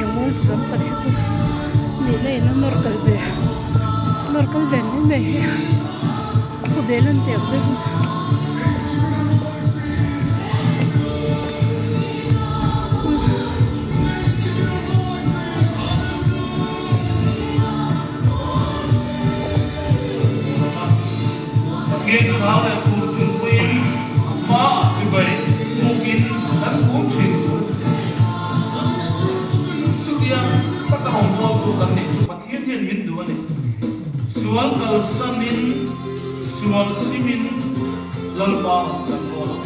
Rangol lampang hi chu nihna in a nawr kal ve nawr kal ve mai mai hi khawvel an tih ang deuh in. Pathian chu hau leh phur chung pawhin a hmaah chibai bukin kan kun thin. Chutia taka rawngbawltu kan nih chu Pathian hian min duh a ni. Sual kalsanin. Sual simin Lalpa rawn kan dawn ang.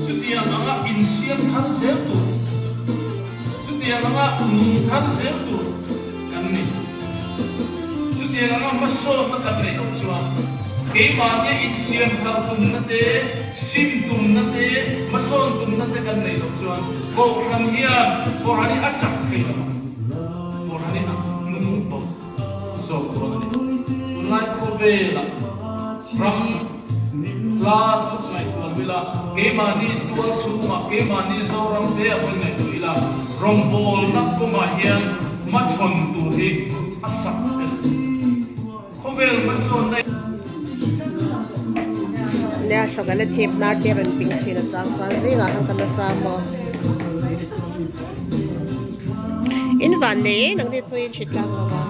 Chutiang anga insiam thar zel tur, chutiang anga nung thar zel tur kan ni. Chutiang anga hmasawnna kan neih loh chuan keimahnia insiam thar tumna te, sim tumna te, hmasawn tumna te kan neih loh chuan Kohhran hian Kohhran hi a chak thei lo ang. Kohhran hi a hnung tawh zawk dawn a ni. Tunlai khawvelah ram hla chu ngaihtuah ila, keimahni tual chhungah, keimahni Zoram te a pawn ngaihtuah ila, rawngbawlna kawngah hian hmachhawn tur hi a sak tel. Khawvel hmasawnna. Nia hrawk ala thep nar te rawn ping thin a chang chuan zingah khan ka nasa maw. In van nei e nang te chu in hrit tlang lo a.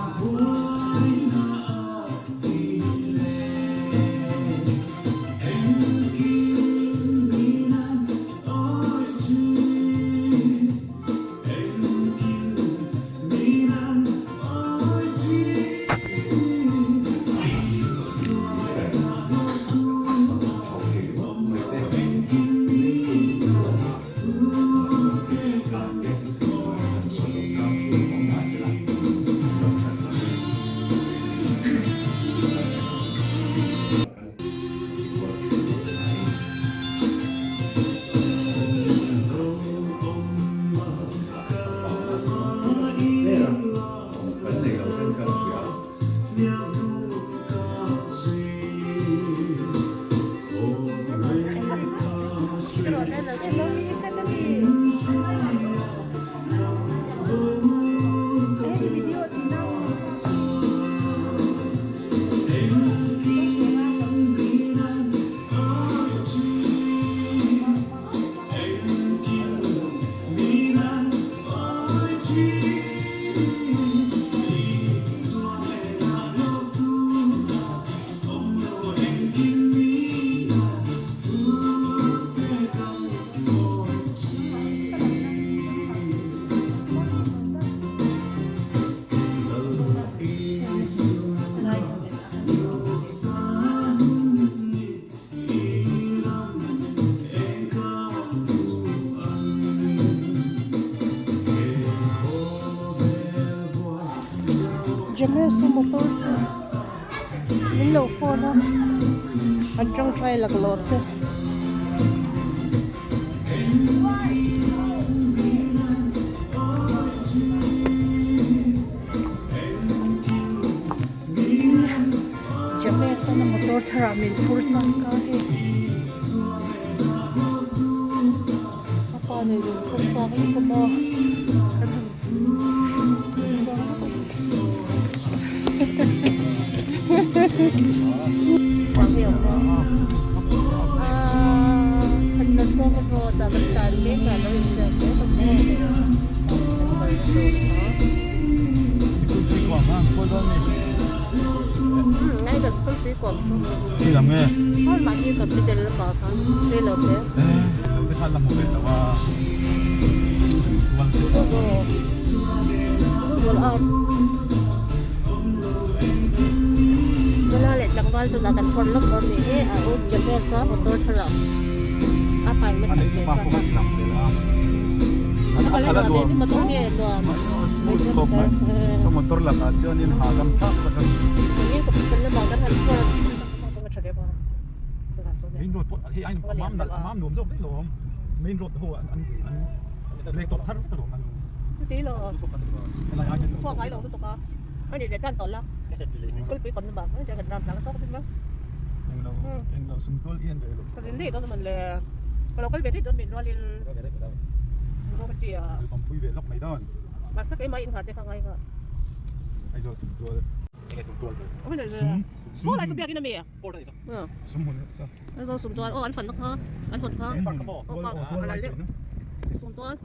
James a motor chu min lo phone a an tawngtai laklawh se. James a motor thar ah min phur changka hei a pa nen in phur chak lutuk a maw kan han chuang lutuk. Nula leh tlangval tunah kan phawrh lawk dawn nih hi a u James a motor thar ah a paina khalh ve chuan a kal a nuam motor nge nuam smooth khawp mai ka motor lakah chuanin hahdam thlak tak a ni. Main road pawh hei a mam nalh a mam nuam zawk daih lo a awm main road ho an an an lek tawp thar vek alawm an englo englo sumtual i en ve lo zu awmpui ve lawk mai dawn Aizawl sumtual sum sum sum hmun Aizawl sumtual aw an fanna kha an hawn kha sumtual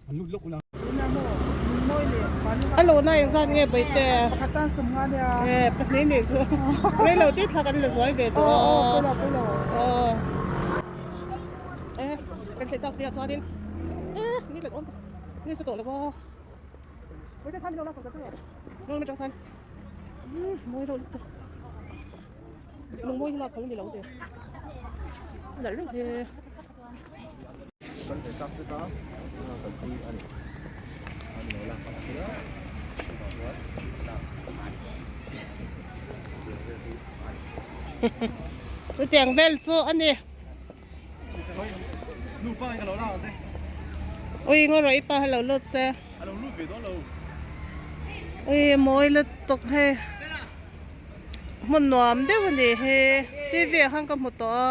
an lut lawk ula. Tuna maw Nunmawi leh Balu A lawna engzat nge Baite? Pakhat tan sawm nga nia. E pahnih nih chu rei lo tih thla kan la zuai ve duh a. Aw pawilo pawilo. Aw e kan thlen tak sia chuanin e ni leh awm ni sa tawh lo a. Baite khan min lo lak sak ta che. Hmang atang khan umm mawi deuh lutuk lungmawi hi lak kal a ni lo te a nalh reng hle. Chutiang vel chu a ni. Ui ngaw rawh i pa lo lut se. Ui mawi lutuk hei. Hmun nuam deuh a ni hi. T_V ah khan ka hmu tawh a.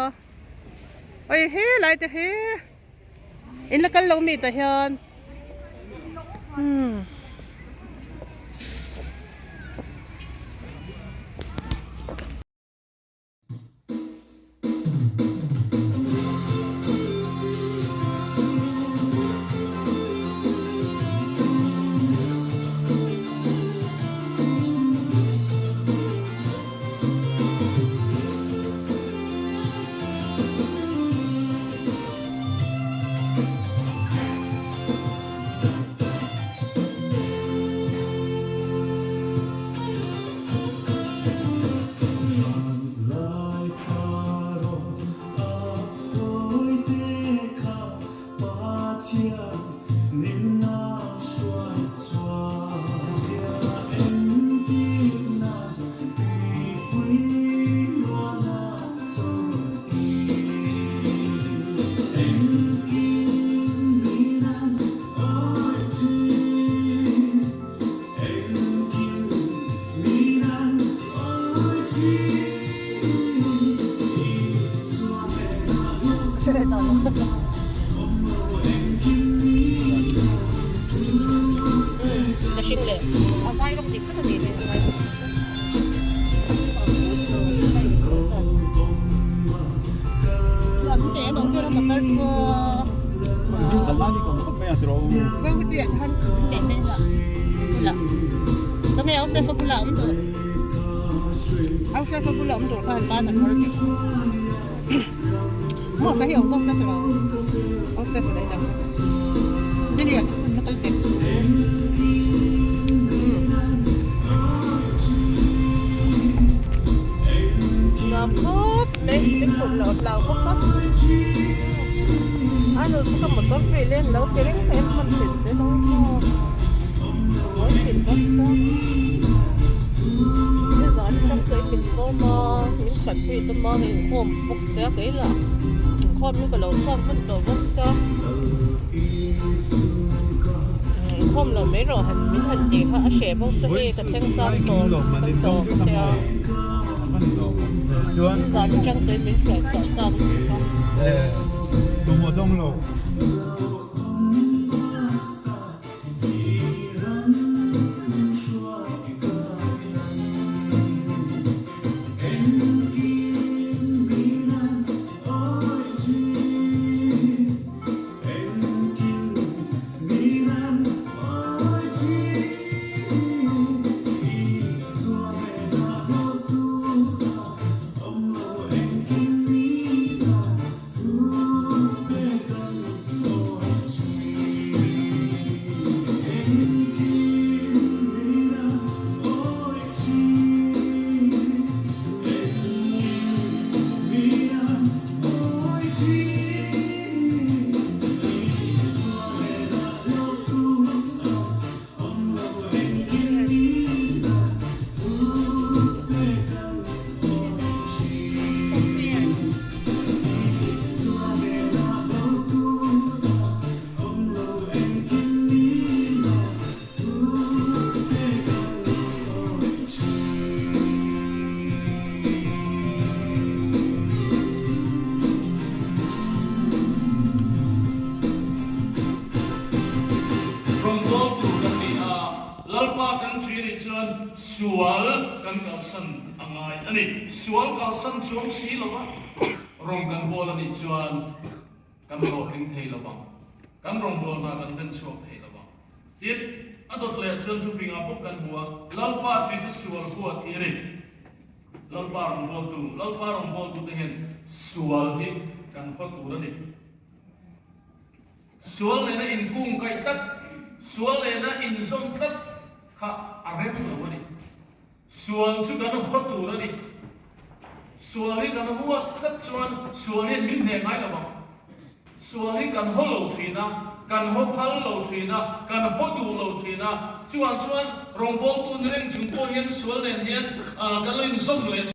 Ui he lai te hi in la kal lo mi tah hian umm. Nuam khawp mai min pawh loh hlau bawk a a nu chu ka motor phei leh an lo ti reng mai a hman theih zel ang maw mawi thin bawk ta nizan atang chuan min sawm a min khat pui tum a inkhawm bawk sia kei lah inkhawm hi ka lo chhuak hman tawh bawk sia inkhawm lo mai rawh han min han tih kha a hreh bawk sia hei ka thleng sang tawh kan tawh ka tia nizan atang chuan min hruai chhuah chak lutuk a. Rawngbâwl tur kan ni a, Lalpa kan ṭi nih chuan sual kan kalsan a ngai a ni. Sual kalsan chuang si lo va, rawng kan bawl a nih chuan kan hlawhtling thei lo vang, kan rawngbâwl hna kan hlen chhuak thei lo vang. Tin. A dawt leh chuan thufingah bawk kan hmu a, Lalpa tih chu sual huat hi a ni. Lalpa rawngbawltu, Lalpa rawngbawltute hian sual hi kan haw tur a ni. Sual nena inkung kaih tlat, sual nena inzawm tlat kha a rem lo a ni. Sual chu kan haw tur a ni. Sual hi kan huat tlat chuan sual hian min hneh ngai lo ang. Sual hi kan haw lo thin a, kan haw phal lo thin a, kan haw duh lo thin a. Chuvang chuan rawngbawltu ni reng chung pawh hian sual nen hian kan lo inzawm leh.